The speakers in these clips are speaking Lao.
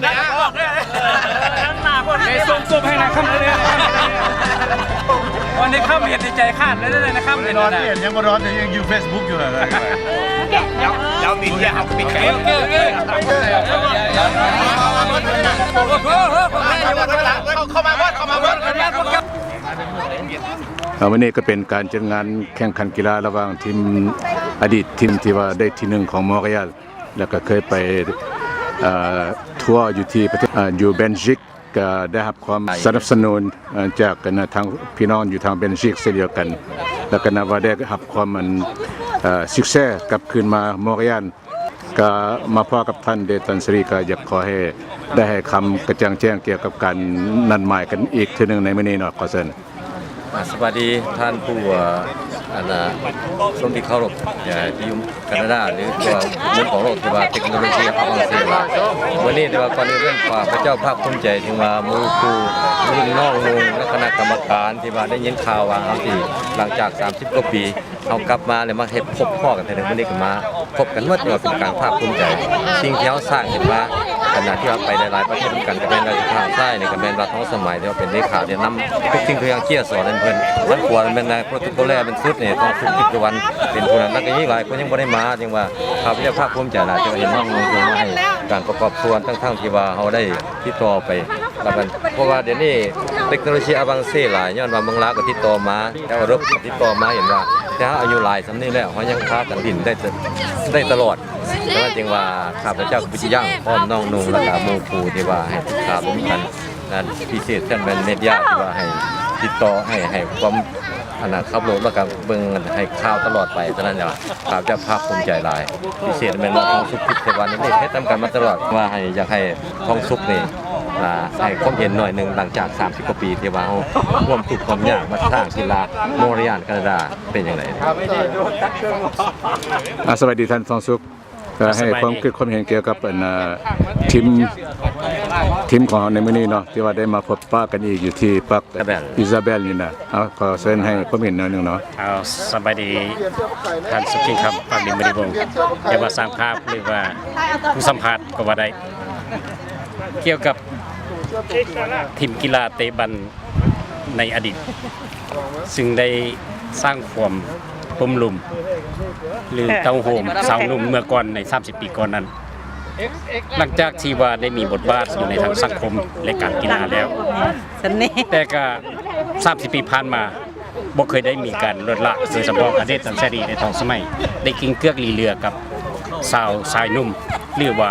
ໄດ້ສົ່ງກົບໃຫ້ນາຄຳເລີຍ ຕອນນີ້ຄຳເຮັດໃນໃຈຂາດເລີຍນາຄຳ ນອນນີ້ຍັງບໍ່ນອນ ຍັງຢູ່ເຟສບຸກຢູ່ຫັ້ນ ດາວມີດຽເຮົາປິດແຂນ ເຂົ້າມາໝົດ ເຂົ້າມາໝົດ ເຂົ້າມາໝົດ. ເອີ ມື້ນີ້ກໍເປັນການຈັດງານແຂ່ງຂັນກິລາລະຫວ່າງທີມ ອະດີດທີມທີ່ວ່າໄດ້ທີໜຶ່ງຂອງມໍຣຽນ ແລ້ວກໍເຄີຍໄປ ເອີ ທົວຢູ່ທີ່ປະເທດ ເອີ ຢູ່ເບນຊິກ ກໍໄດ້ຮັບຄວາມສະໜັບສະໜູນ ເອີ ຈາກ ອັນ ທາງພີ່ນ້ອງຢູ່ທາງເບນຊິກເຊັ່ນດຽວກັນ ແລ້ວກໍນັບວ່າໄດ້ຮັບຄວາມ ອັນ ເອີ ສຸກເສດກັບຄືນມາມໍຣຽນ. ກໍມາພໍ້ກັບທ່ານເດດຕັນສະຣີ ກໍຢາກຂໍໃຫ້ໄດ້ໃຫ້ຄຳກະຈ່າງແຈ້ງກ່ຽວກັບການນັດໝາຍກັນອີກເທື່ອໜຶ່ງໃນມື້ນີ້ເນາະ ຂໍເຊີນ. ອ່າ ສະບາຍດີທ່ານຜູ້ ເອີ ອັນ ຊົມທີ່ເຄົາລົບ ເອີ ທີ່ຢູ່ການາດາ ຫຼື ທົ່ວມຸມຂອງໂລກ ທີ່ວ່າເຕັກໂນໂລຊີອາວານເຊຫຼາຍ ມື້ນີ້ແຕ່ວ່າກ່ອນອື່ນເປັນຂ້າພະເຈົ້າພາກພູມໃຈ ເຖິງວ່າໝູ່ຄູ່ລຸ້ນນ້ອງນຸ່ງ ແລະ ຄະນະກຳມະການ ທີ່ວ່າໄດ້ຍິນຂ່າວວ່າເຮົາຊິ ຫຼັງຈາກສາມສິບກວ່າປີ ເຮົາກັບມາແລ້ວມາເຮັດພົບພໍ້ກັນເທື່ອໜຶ່ງ ມື້ນີ້ກໍມາພົບກັນໝົດ ຖືວ່າເປັນການພາກພູມໃຈ. ສິ່ງທີ່ເຮົາສ້າງຂຶ້ນມາ ຂະນະທີ່ວ່າໄປຫຼາຍໆປະເທດນຳກັນ ກໍແມ່ນວ່າທາງຊ້າຍນີ້ກໍແມ່ນວ່າທອງສະໄໝ ທີ່ວ່າເປັນເລຂາແນະນຳທຸກສິ່ງທຸກຢ່າງ ເຈ້ຍສອນໃຫ້ເພິ່ນ. ທາງຂວາແມ່ນນາຍໂປຣໂຕໂກແລເປັນສຸດນີ້ ທາງສຸກທິດສຸວັນເປັນຜູ້ນັ້ນ ແລ້ວກໍມີຫຼາຍຄົນຍັງບໍ່ໄດ້ມາ ຈຶ່ງວ່າຂ້າພະເຈົ້າພາກພູມໃຈຫຼາຍ ທີ່ວ່າເຫັນນ້ອງນຸ່ງມາໃຫ້ການປະກອບສ່ວນ ທັງໆທີ່ວ່າເຮົາໄດ້ຕິດຕໍ່ໄປ ແລ້ວມັນ ເພາະວ່າດຽວນີ້ເຕັກໂນໂລຊີອາວານເຊຫຼາຍ ຍ້ອນວ່າເມືອງລາວກໍຕິດຕໍ່ມາ ແຖວເອີຣົບກໍຕິດຕໍ່ມາ ເຫັນວ່າແຕ່ເຮົາອາຍຸຫຼາຍສ່ຳນີ້ແລ້ວ ເຮົາຍັງພາກັນຫຼິ້ນໄດ້ ໄດ້ຕະຫຼອດ. ແລ້ວຈຶ່ງວ່າຂ້າພະເຈົ້າກໍບໍ່ຊິຢັ້ງ ພ້ອມນ້ອງນຸ່ງ ແລ້ວກໍໝູ່ຄູ່ທີ່ວ່າໃຫ້ປຶກສາລົມກັນ ນັ້ນ ພິເສດແມ່ນເມດຽາທີ່ວ່າໃຫ້ຕິດຕໍ່ ໃຫ້ ໃຫ້ຄວາມ ອັນນັ້ນ ຂັບລົດ ແລ້ວກໍເບິ່ງໃຫ້ຂ່າວຕະຫຼອດໄປ ສະນັ້ນວ່າ ຂ້າພະເຈົ້າພາກພູມໃຈຫຼາຍ ພິເສດແມ່ນວ່າທາງສຸກທິດເສວານິເວດເຮັດນຳກັນມາຕະຫຼອດ ວ່າໃຫ້ ຢາກໃຫ້ທອງສຸກນີ້ ອ່າ ໃຫ້ຄວາມເຫັນໜ້ອຍໜຶ່ງ ຫຼັງຈາກສາມສິບກວ່າປີ ທີ່ວ່າເຮົາຮ່ວມທຸກຮ່ວມຍາກມາສ້າງກິລາມໍຣຽນການາດາ ເປັນຈັ່ງໃດ? ອ່າ ສະບາຍດີທ່ານທອງສຸກ. ກໍໃຫ້ຄວາມຄິດຄວາມເຫັນກ່ຽວກັບ ອັນ ທີມ ທີມຂອງເຮົາໃນມື້ນີ້ເນາະ ທີ່ວ່າໄດ້ມາພົບປະກັນອີກຢູ່ທີ່ປາກ ອິຊາເບລນີ້ນະ. ເອົາ ຂໍເຊີນໃຫ້ຄວາມເຫັນໜ້ອຍໜຶ່ງເນາະ. ເອົາ ສະບາຍດີທ່ານສຸກທິດຄຳ ປາກດິນບໍລິວົງ ຈະວ່າຊ່າງພາບ ຫຼືວ່າຜູ້ສຳພາດກໍວ່າໄດ້ ກ່ຽວກັບທີມກິລາເຕະບັນ ໃນອະດີດ ຊຶ່ງໄດ້ສ້າງຄວາມປຸ້ມລຸມ ຫຼື ເຕົ້າໂຮມຊາວໜຸ່ມເມື່ອກ່ອນໃນສາມສິບປີກ່ອນນັ້ນ ຫຼັງຈາກທີ່ວ່າໄດ້ມີບົດບາດຢູ່ໃນທາງສັງຄົມ ແລະ ການກິລາແລ້ວ ແຕ່ກະສາມສິບປີຜ່ານມາ ບໍ່ເຄີຍໄດ້ມີການລົດລະ ໂດຍສະເພາະອະດີດຕັນສະຣີ ແລະ ທອງສະໄໝ ໄດ້ກິນເກືອກລີເຫຼືອກັບຊາວຊາຍໜຸ່ມ ຫຼືວ່າ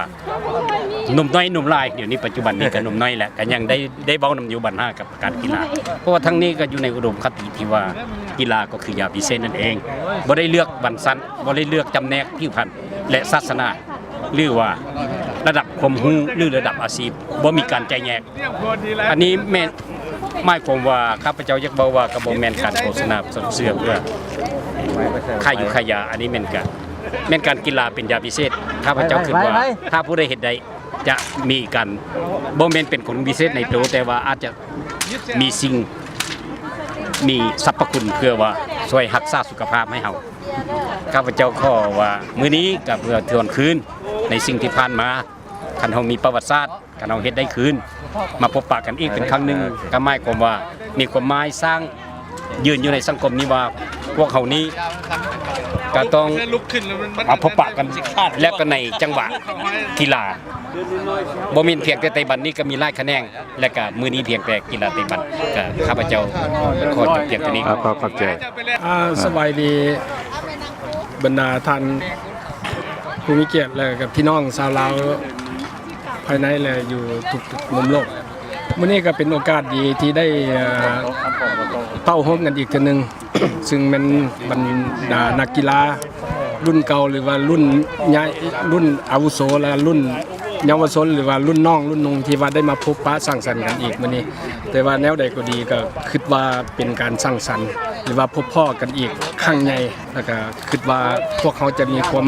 ໜຸ່ມນ້ອຍໜຸ່ມຫຼາຍ ດຽວນີ້ປັດຈຸບັນນີ້ກໍໜຸ່ມນ້ອຍແລ້ວ ກໍຍັງໄດ້ ໄດ້ເວົ້ານຳຢູ່ບັນຫາກັບການກິລາ ເພາະວ່າທາງນີ້ກໍຢູ່ໃນອຸດົມຄະຕິທີ່ວ່າກິລາກໍຄືຢາວິເສດນັ້ນເອງ ບໍ່ໄດ້ເລືອກວັນຊັ້ນ ບໍ່ໄດ້ເລືອກຈຳແນກຜິວພັນ ແລະ ສາສະໜາ ຫຼືວ່າລະດັບຄວາມຮູ້ ຫຼືລະດັບອາຊີບ ບໍ່ມີການແຈກແຍກ. ອັນນີ້ແມ່ນ ໝາຍຄວາມວ່າ ຂ້າພະເຈົ້າຢາກເວົ້າວ່າ ກໍບໍ່ແມ່ນການໂຄສະນາສົນເຊື່ອເພື່ອຂາຍຢູ່ຂາຍຢາ ອັນນີ້ແມ່ນການ ແມ່ນການກິລາເປັນຢາວິເສດ. ຂ້າພະເຈົ້າຄິດວ່າ ຖ້າຜູ້ໃດເຮັດໄດ້ ຈະມີການ ບໍ່ແມ່ນເປັນຄົນວິເສດໃນໂຕ ແຕ່ວ່າອາດຈະມີສິ່ງ ມີສັບພະຄຸນເພື່ອວ່າຊ່ວຍຮັກສາສຸຂະພາບໃຫ້ເຮົາ. ຂ້າພະເຈົ້າຂໍວ່າມື້ນີ້ກໍເພື່ອທວນຄືນໃນສິ່ງທີ່ຜ່ານມາ ຄັນເຮົາມີປະຫວັດສາດ ຄັນເຮົາເຮັດໄດ້ຄືນ ມາພົບປະກັນອີກເປັນຄັ້ງໜຶ່ງ ກໍໝາຍຄວາມວ່າມີຄວາມໝາຍສ້າງຢືນຢູ່ໃນສັງຄົມນີ້ວ່າ ພວກເຮົານີ້ກໍຕ້ອງມາພົບປະກັນ ແລະ ກໍໃນຈັງຫວະກິລາ ບໍ່ແມ່ນພຽງແຕ່ເຕະບັນນີ້ ກໍມີຫຼາຍຂະແໜງ ແລະ ກໍມື້ນີ້ພຽງແຕ່ກິລາເຕະບັນ ກໍຂ້າພະເຈົ້າຂໍຈົບພຽງເທົ່ານີ້. ອ່າ ຂໍຂອບໃຈ. ອ່າ ສະບາຍດີບັນດາທ່ານ ຜູ້ມີກຽດ ແລະ ກັບພີ່ນ້ອງຊາວລາວພາຍໃນ ແລະ ຢູ່ທຸກໆມຸມໂລກ. ມື້ນີ້ກໍເປັນໂອກາດດີທີ່ໄດ້ ເອີ ເຕົ້າໂຮມກັນອີກເທື່ອໜຶ່ງ ຊຶ່ງແມ່ນບັນດານັກກິລາລຸ້ນເກົ່າ ຫຼືວ່າລຸ້ນໃຫຍ່ ລຸ້ນອາວຸໂສ ແລະ ລຸ້ນເຍົາວະຊົນ ຫຼືວ່າລຸ້ນນ້ອງລຸ້ນນຸ່ງ ທີ່ວ່າໄດ້ມາພົບປະສັງສັນກັນອີກມື້ນີ້. ແຕ່ວ່າແນວໃດກໍດີ ກໍຄິດວ່າເປັນການສັງສັນ ຫຼືວ່າພົບພໍ້ກັນອີກຄັ້ງໃຫຍ່ ແລ້ວກໍຄິດວ່າພວກເຮົາຈະມີຄວາມ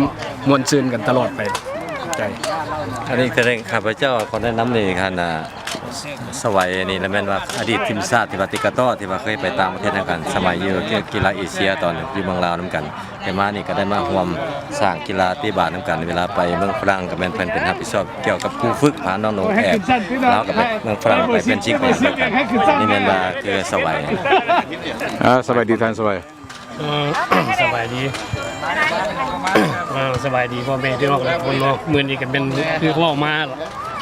ມ່ວນຊື່ນກັນຕະຫຼອດໄປ. ໃຈ. ອັນນີ້ກໍໄດ້ ຂ້າພະເຈົ້າຂໍແນະນຳນີ້ ທ່ານ ອ່າ ສະໄຫວນີ້ລະແມ່ນວ່າອະດີດທີມຊາດທີ່ວ່າຕິກະຕໍ້ ທີ່ວ່າເຄີຍໄປຕ່າງປະເທດນຳກັນ ສະໄໝຢູ່ກິລາເອເຊຍ ຕອນຢູ່ເມືອງລາວນຳກັນ ແຕ່ມານີ້ກໍໄດ້ມາຮ່ວມສ້າງກິລາເຕະບານນຳກັນ. ເວລາໄປເມືອງຝຣັ່ງກໍແມ່ນເພິ່ນເປັນຮັບຜິດຊອບກ່ຽວກັບຄູຝຶກ ພານ້ອງໆໄປແອບ ແລ້ວກໍໄປເມືອງຝຣັ່ງໄປແບນຊິກໄປນຳກັນ. ນີ້ແມ່ນວ່າຄືສະໄຫວ. ອ່າ ສະບາຍດີທ່ານ ສະບາຍ. ເອີ ສະບາຍດີ ເອີ ສະບາຍດີພໍ່ແມ່ພີ່ນ້ອງທຸກຄົນເນາະ. ມື້ນີ້ກໍແມ່ນຄືເວົ້າມາ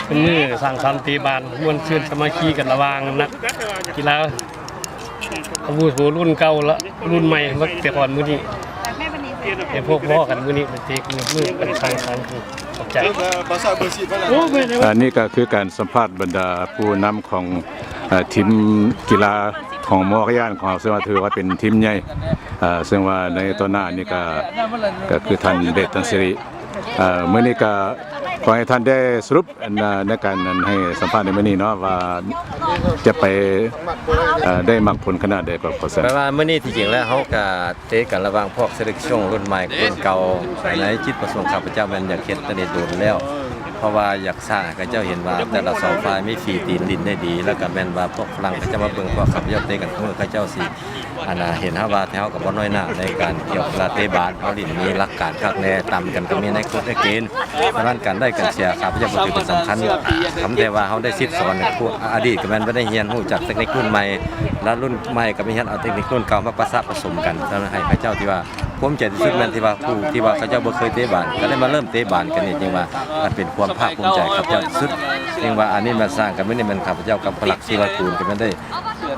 ເປັນມື້ສ້າງສັນເຕະບານ ມ່ວນຊື່ນສາມັກຄີກັນລະຫວ່າງນັກກິລາອາວຸໂສລຸ້ນເກົ່າ ແລະ ລຸ້ນໃໝ່ ມາແຕ່ກ່ອນມື້ນີ້ ໄດ້ພົບພໍ້ກັນມື້ນີ້ ເປັນເຕະ ມື້ ມື້ເປັນສັງສັນ. ຂອບໃຈ. ອັນນີ້ກໍຄືການສຳພາດບັນດາຜູ້ນຳຂອງ ເອີ ທີມກິລາຂອງມໍກະຢ້ານຂອງເຮົາ ເຊິ່ງວ່າຖືວ່າເປັນທີມໃຫຍ່ ເຊິ່ງວ່າໃນຕໍ່ໜ້ານີ້ກໍ ກໍຄືທ່ານເດດ ຕັນສິລິ. ເອີ ມື້ນີ້ກໍຂໍໃຫ້ທ່ານໄດ້ສະຫຼຸບ ອັນ ໃນການ ອັນ ໃຫ້ສຳພາດໃນມື້ນີ້ເນາະ ວ່າຈະໄປ ເອີ ໄດ້ໝັກຜົນຂະໜາດໃດກໍຂໍສະ ແປວ່າມື້ນີ້ທີ່ຈິງແລ້ວເຮົາກໍ ເຕະກັນລະຫວ່າງພວກເຊເລັກຊົງລຸ້ນໃໝ່ລຸ້ນເກົ່າ. ໃນຈິດປະສົງຂ້າພະເຈົ້າແມ່ນຢາກເຮັດຕັ້ງແຕ່ດົນແລ້ວ ເພາະວ່າຢາກສ້າງໃຫ້ເຂົາເຈົ້າເຫັນວ່າແຕ່ລະສອງຝ່າຍມີຝີຕີນຫຼິ້ນໄດ້ດີ ແລ້ວກໍແມ່ນວ່າພວກຝຣັ່ງເຂົາເຈົ້າມາເບິ່ງພວກຂ້າພະເຈົ້າເຕະກັນ ເມື່ອເຂົາເຈົ້າຊິ ອັນນາ ເຫັນເຮົາວ່າ ແຕ່ເຮົາກໍບໍ່ນ້ອຍໜ້າໃນການກ່ຽວກິລາເຕະບານ. ເຮົາຫຼິ້ນມີຫຼັກການຄັກແນ່ ຕຳກັນກໍມີໃນກົດໃນເກນ. ສະນັ້ນການໄດ້ການເສຍ ຂ້າພະເຈົ້າບໍ່ຖືເປັນສຳຄັນ ຄຳແຕ່ວ່າເຮົາໄດ້ສິດສອນ ຜູ້ອະດີດກໍແມ່ນວ່າໄດ້ຮຽນຮູ້ຈາກເຕັກນິກລຸ້ນໃໝ່ ແລະ ລຸ້ນໃໝ່ກໍມີຮຽນເອົາເຕັກນິກລຸ້ນເກົ່າມາປະສະປະສົມກັນ ແລ້ວໃຫ້ເຂົາເຈົ້າທີ່ວ່າ ພູມໃຈທີ່ສຸດແມ່ນທີ່ວ່າຜູ້ທີ່ວ່າເຂົາເຈົ້າບໍ່ເຄີຍເຕະບານ ກໍໄດ້ມາເລີ່ມເຕະບານກັນນີ້ ຈຶ່ງວ່າມັນເປັນຄວາມພາກພູມໃຈຂ້າພະເຈົ້າທີ່ສຸດ. ຈຶ່ງວ່າອັນນີ້ມາສ້າງກັນມື້ນີ້ແມ່ນຂ້າພະເຈົ້າກັບປະຫຼັກ ສີວະກູນ ກໍແມ່ນໄດ້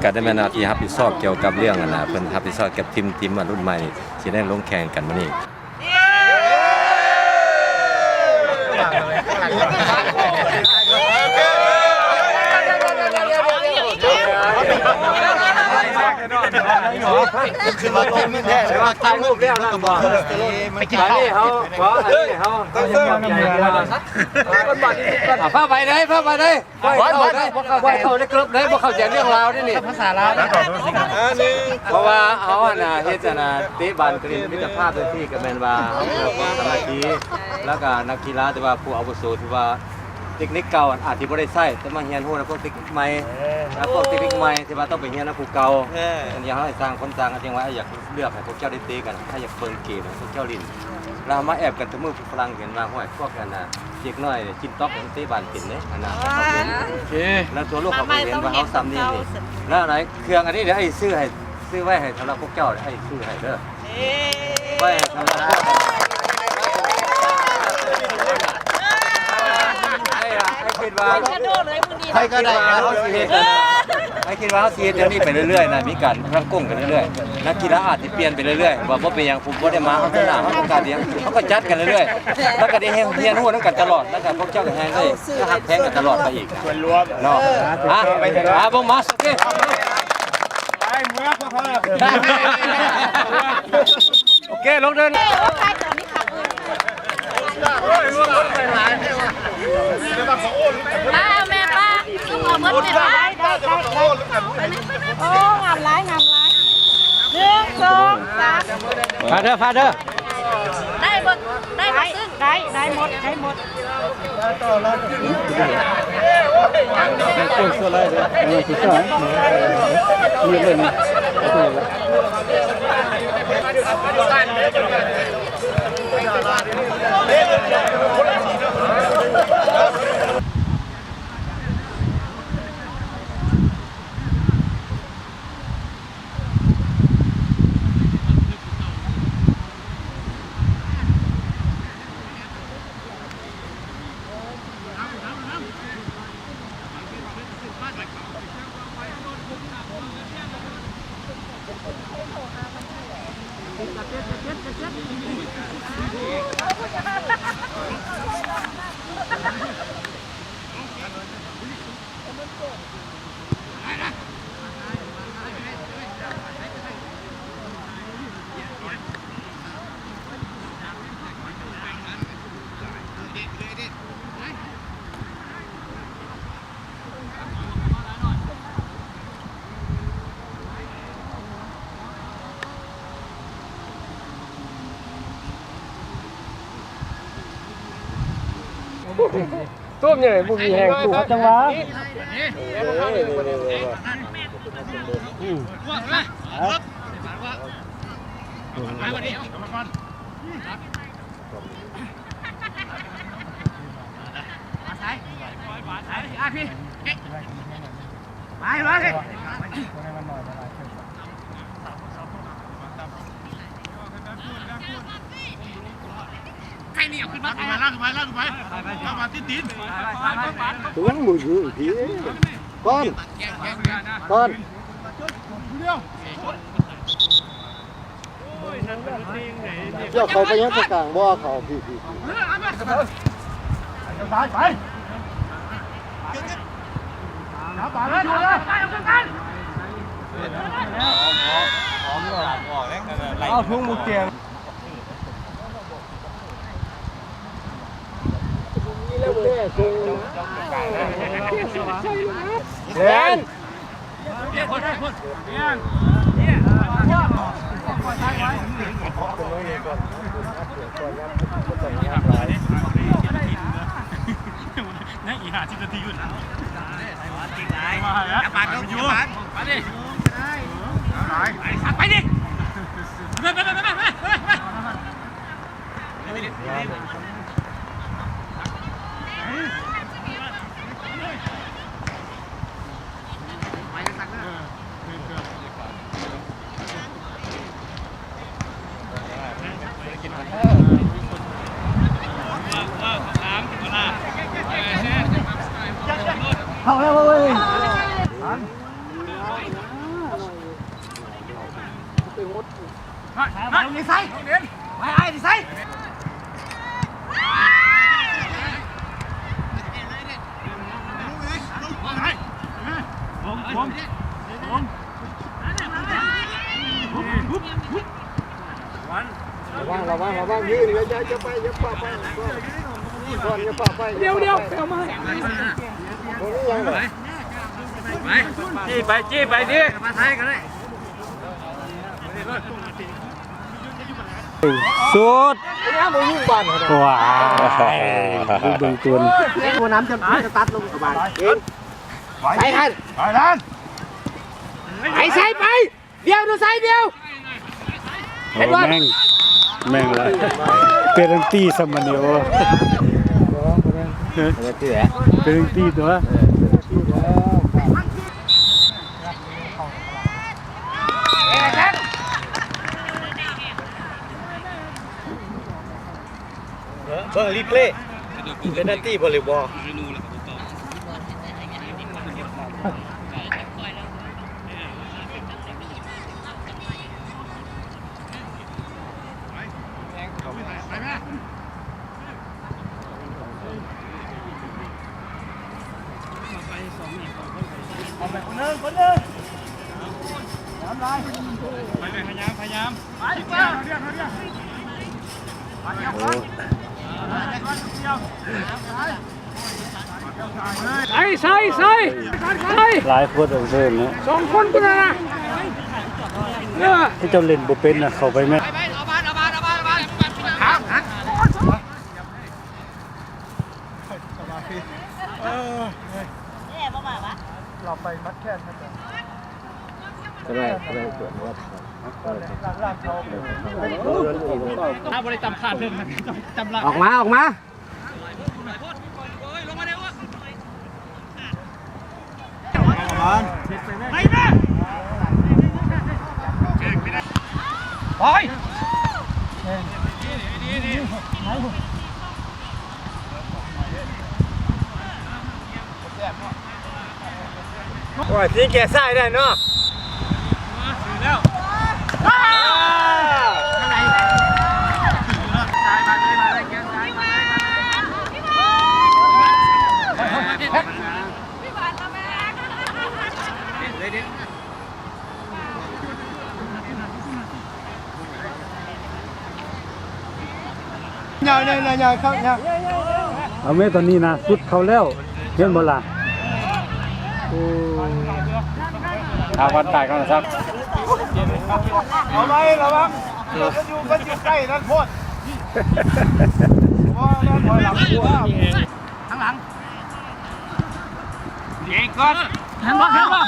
ກໍໄດ້ແມ່ນໜ້າທີ່ຮັບຜິດຊອບກ່ຽວກັບເລື່ອງອັນນ່າ ເພິ່ນຮັບຜິດຊອບກັບທີມ ທີມລຸ້ນໃໝ່ ທີ່ໄດ້ລົງແຂ່ງກັນມື້ນີ້. ຂຶ້ນມາຕົງແທ້ ແຕ່ວ່າຖ່າຍຮູບແລ້ວນັ້ນບໍ່? ອັນນີ້ເຮົາ ບໍ່ ອັນນີ້ເຮົາ ເອົາ ພາໄປເລີຍ ພາໄປເລີຍ. ບໍ່ເຂົ້າໃຈ ບໍ່ເຂົ້າໃຈ ບໍ່ເຂົ້າໃຈເລື່ອງລາວເດ້ນີ້ ພາສາລາວເດ້ ເພາະວ່າເຮົາຫັ້ນນະ ເຮັດອັນນະ ເຕະບານກະຫຼິ້ນມິດຕະພາບຈັ່ງຊີ້ ກໍແມ່ນວ່າເຮົາເພື່ອຄວາມສາມັກຄີ ແລ້ວກໍນັກກິລາທີ່ວ່າຜູ້ອາວຸໂສ ທີ່ວ່າເຕັກນິກເກົ່າອາດຊິບໍ່ໄດ້ໃຊ້ ແຕ່ມາຮຽນຮູ້ນຳພວກເຕັກນິກໃໝ່ ແລ້ວພວກເຕັກນິກໃໝ່ທີ່ວ່າຕ້ອງໄປຮຽນນຳຜູ້ເກົ່າ. ອັນນີ້ເຮົາໃຫ້ຕ່າງຄົນຕ່າງ ຈັ່ງວ່າຢາກເລືອກໃຫ້ພວກເຈົ້າໄດ້ເຕະກັນ ໃຫ້ຢາກເບິ່ງເກມໃຫ້ພວກເຈົ້າຫຼິ້ນ ແລ້ວເຮົາມາແອບກັນ ທຸກມື້ຝຣັ່ງເຫັນວ່າ ຫ້ວຍ ພວກອັນນະ ເດັກນ້ອຍຈິນຕັອກມັນເຕະບານເປັນເດ້ ອັນນະ ໂອເຄ ແລ້ວທົ່ວໂລກເຂົາກໍເຫັນວ່າເຮົາຊ່ຳນີ້ນີ້ ແລ້ວອັນໃດເຄື່ອງອັນນີ້ ດຽວອ້າຍຊື້ໃຫ້ ຊື້ໄວ້ໃຫ້ສຳລັບພວກເຈົ້າ ອ້າຍຊື້ໃຫ້ເດີ ໄວ້ໃຫ້ສຳລັບພວກ ອ້າຍ ອ້າຍຄິດວ່າ ໃຜກໍໄດ້ ອ້າຍຄິດວ່າເຮົາຊິເຮັດ ອ້າຍຄິດວ່າເຮົາຊິເຮັດແນວນີ້ໄປເລື້ອຍໆນະ ມີການຮັບກົງກັນເລື້ອຍໆ ນັກກິລາອາດຊິປ່ຽນໄປເລື້ອຍໆ ວ່າບໍ່ເປັນຫຍັງ ຜູ້ບໍ່ໄດ້ມາເອົາໜ້າ ເຮົາກໍກາດຽງ ເຮົາກໍຈັດກັນເລື້ອຍໆ ແລ້ວກໍໄດ້ຮຽນ ຮຽນຮູ້ນຳກັນຕະຫຼອດ ແລ້ວກໍພວກເຈົ້າກໍແຮງໄດ້ຮັກແພງກັນຕະຫຼອດໄປອີກເນາະ. ອ່ະ ອ່ະ ເບິ່ງມາ ໂອເຄ ໄປເມືອພວກເຮົາ ໂອເຄ ລົງເດີນ. ປ້າ ແມ່ປ້າ ຊຸມເອົາໝົດເລີຍ ໄດ້ ໄດ້ ໄດ້ ໄດ້ ໂອ້ ງາມຫຼາຍ ງາມຫຼາຍ ໜຶ່ງ ສອງ ສາມ ຟາເດີ ຟາເດີ ໄດ້ບໍ່ ໄດ້ບໍ່ ໄດ້ ໄດ້ ໄດ້ໝົດ ໄດ້ໝົດ. ໂອ້ ໃຫຍ່ ບໍ່ມີແຮງສູ້ ຈັງຫວະ ເອີ ນີ້ ນີ້ ນີ້ ນີ້ ນີ້ ອືມ ຕົວຍັງບໍ່ຢູ່ພີ້ ກ່ອນ ກ່ອນ. ເຈົ້າເຂົ້າໄປຍັງຕະກາງບໍ່ ເຂົ້າພີ້ ໄປ ໄປ ໄປ ເອົາທຸງໝູກແກງ ແລ່ນ. ຍັງອີກຫ້າສິບນາທີຢູ່ນະ ມາແລ້ວ ມາແລ້ວ ມາແລ້ວ ໄປດິ ໄປ ໄປ ໄປ ໄປ ໄປ. ເຂົ້າແລ້ວເວີຍ ໄປ ໄປ ໄປ ໄປ ໄປ ລະວັງ ລະວັງ ລະວັງ ຢືນ ຢ່າ ຢ່າ ຢ່າໄປ ຢ່າຟ້າວໄປ ກ່ອນ ຢ່າຟ້າວໄປ ດຽວ ດຽວ ໄປເອົາມາໃຫ້ ບໍ່ມີຫຍັງດອກ ໄປ ຈີ້ໄປ ຈີ້ໄປ ດີ ມາໄທກໍໄດ້. ສຸດ ໂອ້ຍ ເບິ່ງກວນ ຫົວນ້ຳຈະ ຈະຕັດລົງກະບານ ໄປທັນ ໄປທັນ ໄປໃສ່ໄປ ດຽວ ດູໃສ່ດຽວ ໂອ້ ແມ່ງ ແມ່ງລະ ເປນເປັນຕີຊ້ຳມັນນີ້ ໂອ້ ເປັນເປັນຕີຕົວະ. ເບິ່ງ ເບິ່ງຣີເພລ ເປັນເປັນຕີບໍ ຫຼື ບໍ່? ໃສ່ ໃສ່ ໃສ່ ຫຼາຍຄົນເດີນເນາະ ສອງຄົນພຸ້ນນະ ເອີ ເຂົາເຈົ້າຫຼິ້ນບໍ່ເປັນນະ ເຂົ້າໄປແມ່ນ ເອີ ເຮົາໄປມັດແຂນເຂົາເຈົ້າ ກໍໄດ້ ກໍໄດ້ ເອີ ຫຼັງໆ ເຂົາ ຖ້າບໍ່ໄດ້ຕຳຂາດເດີນ ຕຳລະ ອອກມາ ອອກມາ. ໂອ້ຍ ຊິແກ້ສາຍໄດ້ເນາະ. ຍາວໆໆໆ ເຂົ້າຍາວ ເອົາແມ່ ຕອນນີ້ນະ ສຸດເຂົ້າແລ້ວ ເຫັນບໍ່ລະ? ໂອ້ ຖ້າວັນຕາຍກ່ອນຊະ ເອົາໄວ້ລະວັງ ມັນຢູ່ ມັນຢູ່ໃກ້ນັ້ນໂພດ ບໍ່ແມ່ນຖອຍຫຼັງ ທາງຫຼັງ. ເກັ່ງກ່ອນ ແຮນບອລ ແຮນບອລ.